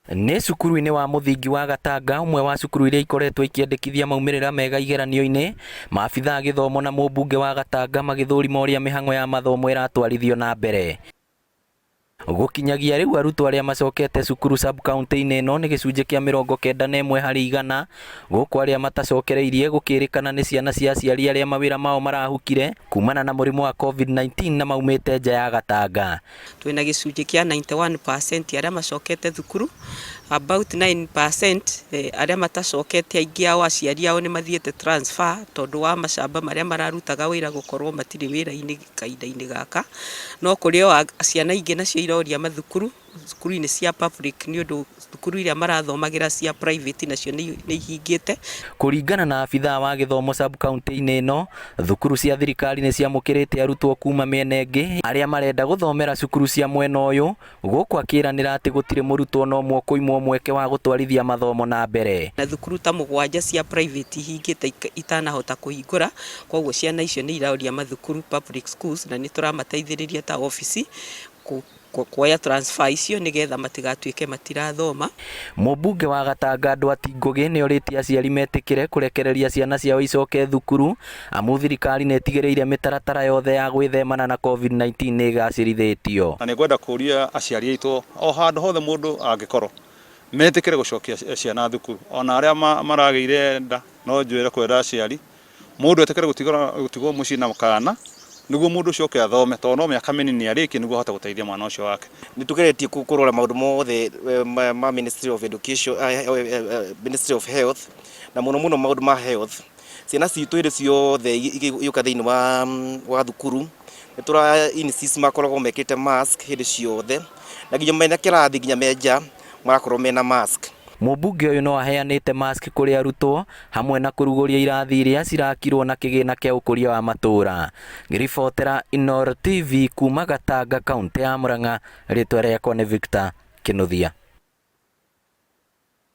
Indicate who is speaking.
Speaker 1: Nĩ cukuru-inĩ wa mũthingi wa Gatanga, ũmwe wa cukuru iria ikoretwo ikĩandĩkithia maumĩrĩra mega igeranio-inĩ, maabitha a gĩthomo na mũmbunge wa Gatanga magĩthũrima ũrĩa mĩhang'o ya mathomo ĩratwarithio na mbere. Gũkinyagia rĩu arutwo arĩa macokete cukuru sub-kauntĩ-inĩ ĩno nĩ gĩcunjĩ kĩa 91 harĩ igana, gũkũ arĩa matacokereirie gũkĩrĩkana nĩ ciana cia aciari arĩa mawĩra mao marahukire kumana na mũrimũ wa Covid-19 na maumĩte nja ya Gatanga.
Speaker 2: Twĩna gĩcunjĩ kĩa 91% arĩa macokete thukuru, about 9% arĩa matacokete aingĩ ao aciari ao nĩ mathiĩte transfer tondũ wa macamba marĩa mararutaga wĩra gũkorwo matirĩ wĩra-inĩ kahinda-inĩ gaka. No kũrĩ o ciana ingĩ nacio iroria mathukuru, thukuru-inĩ cia public nĩ ũndũ thukuru iria marathomagĩra cia private nacio nĩ ihingĩte.
Speaker 1: Kũringana na abithaa wa gĩthomo sub-kauntĩ-inĩ ĩno, thukuru cia thirikari nĩ ciamũkĩrĩte arutwo kuma mĩena ĩngĩ arĩa marenda gũthomera cukuru cia mwena ũyũ, gũkũ akĩranĩra atĩ gũtirĩ mũrutwo ona ũmwe ũkũimwo mweke wa gũtwarithia mathomo na mbere.
Speaker 2: Na thukuru ta mũgwanja cia private ihingĩte itanahota kũhingũra, koguo ciana icio nĩ iraũria mathukuru public schools na nĩ tũramateithĩrĩria ta obici kuoya transfer icio nĩgetha matigatuĩke matirathoma.
Speaker 1: Mũmbunge wa Gatanga Ndwati Ngũgĩ nĩ orĩtie aciari metĩkĩre kũrekereria ciana ciao icoke thukuru amu thirikari nĩ ĩtigĩrĩire mĩtaratara yothe ya gwĩthemana na Covid-19 nĩ ĩgacĩrithĩtio.
Speaker 3: Na nĩ ngwenda kũria aciari aitũ o handũ hothe mũndũ angĩkorwo metĩkĩre gũcokia ciana thukuru ona arĩa maragĩire nda no njwĩre kwĩra aciari Mũndũ etĩkĩre gũtigwo mũciĩ na kana nĩguo mũndũ ũcio oke athome tondũ no mĩaka mĩnini arĩkie nĩguo ahote gũteithia mwana ũcio wake.
Speaker 4: Nĩ tũgeretie kũrora maũndũ mothe ma Ministry of Education, Ministry of Health na mũno mũno maũndũ ma health. Ciana citũ hĩndĩ ciothe igĩũka thĩinĩ wa thukuru nĩ tũra insist makoragwo mekĩrĩte mask hĩndĩ ciothe na nginya mena kĩrathi nginya me nja marakorwo mena mask.
Speaker 1: Mũmbunge ũyũ no aheanĩte mask kũrĩ arutwo hamwe na kũrugũria irathi iria cirakirwo na kĩgĩna kĩa ũkũria wa matũũra. Ngĩribotera Inooro TV kuma Gatanga kauntĩ ya Murang'a, rĩtwa rĩakwa nĩ Victor Kĩnuthia.